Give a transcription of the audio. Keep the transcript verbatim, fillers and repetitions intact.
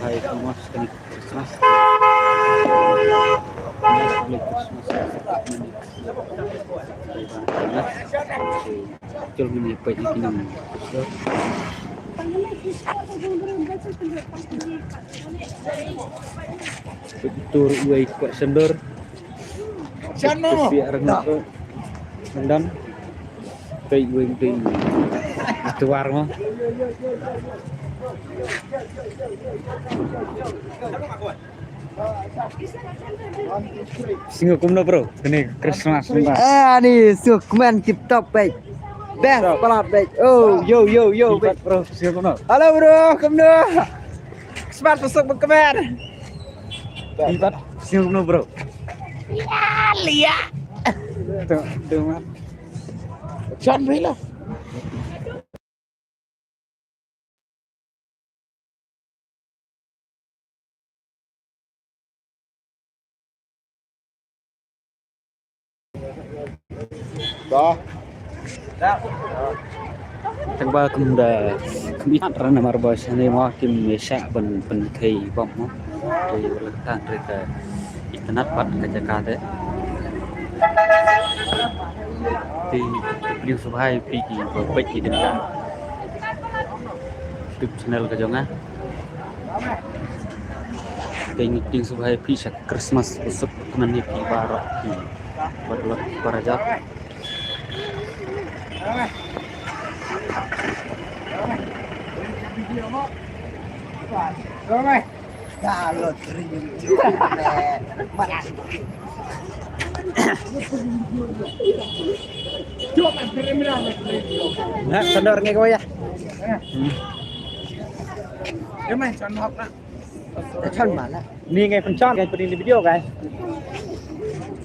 Hai, kong Mas, kane Christmas. Kane Christmas. Jol mini peit ïa ki nong. Peit tur uwei kwah sendor. Sendor. Peit arngut. Nang dang. Peit uwei, peit uwei. Tuar mo. Sngew kumno bro, kane Christmas mynta? Eh, ani sngew kmen tip top, peit. Best palat, peit. Oh, yo, yo, yo, peit. Bro, sngew kumno? Hello bro, kumno? Christmas masuk ba kmen. Best. Sngew kumno bro? Ïa, lia. Tu, tu man. Jan bela. Ba. Tang ba kum da kum imat ran namar ba shane mo kim ïa shah ban pynthei bom mo. Te wala kata re ka itynnad pat ka jaka te. Te pdiang sngewbha ïa phi ki ba peit ïa kane ka YouTube channel ka jong nga. Te ngi pdiang sngewbha ïa phi sha Christmas ba suk kmen ïa phi baroh phi. Bad la para jat. Na, sendor ngi ko ya. Hmm. Chan mana? Ni ngai pynchon ngai pynni video, guys.